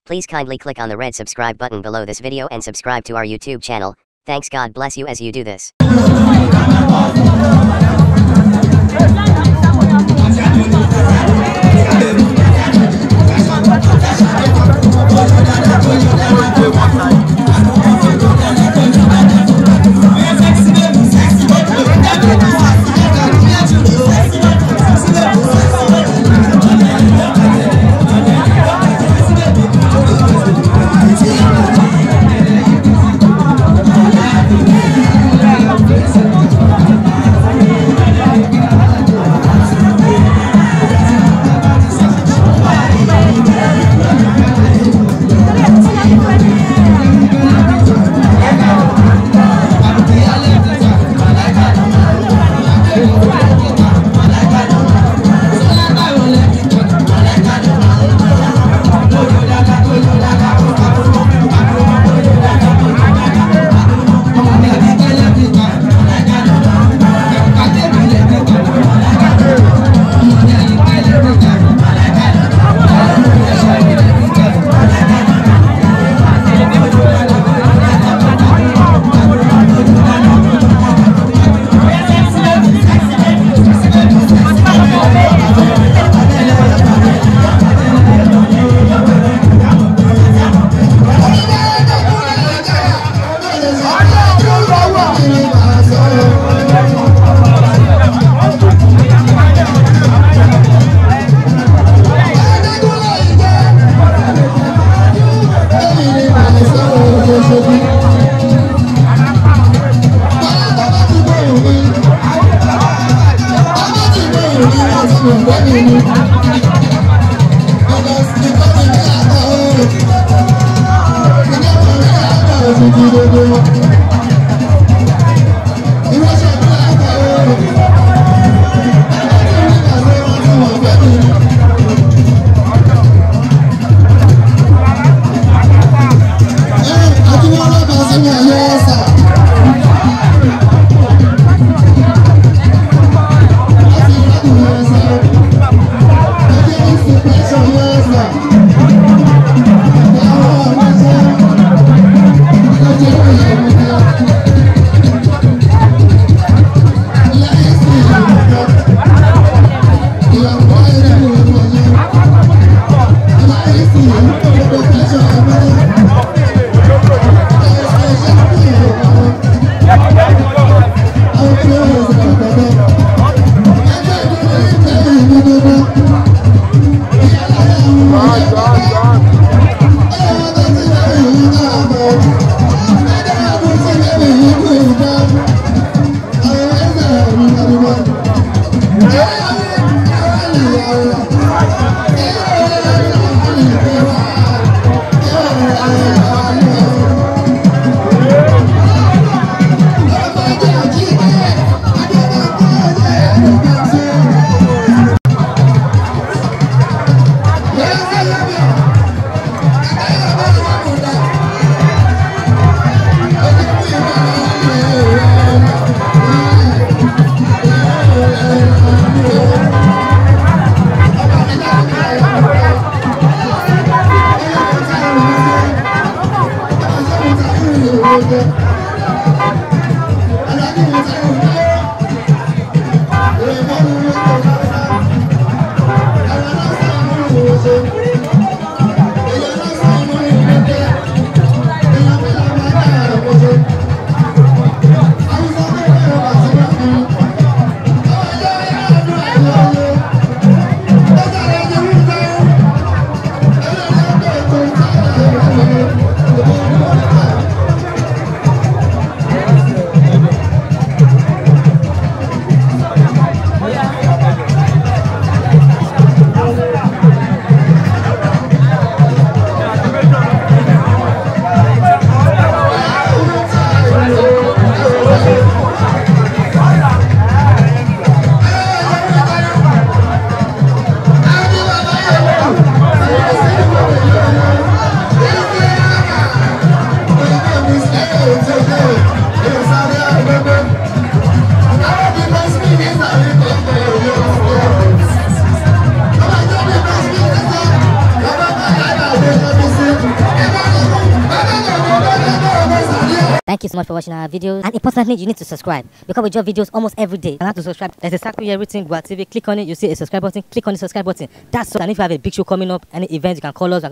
Please kindly click on the red subscribe button below this video and subscribe to our YouTube channel. Thanks. God bless you as you do this. Thank you so much for watching our videos, and importantly, you need to subscribe because we drop videos almost every day. And how to subscribe? There's a circle here written Gua TV. Click on it, you see a subscribe button. Click on the subscribe button. That's all. And if you have a big show coming up, any event, you can call us.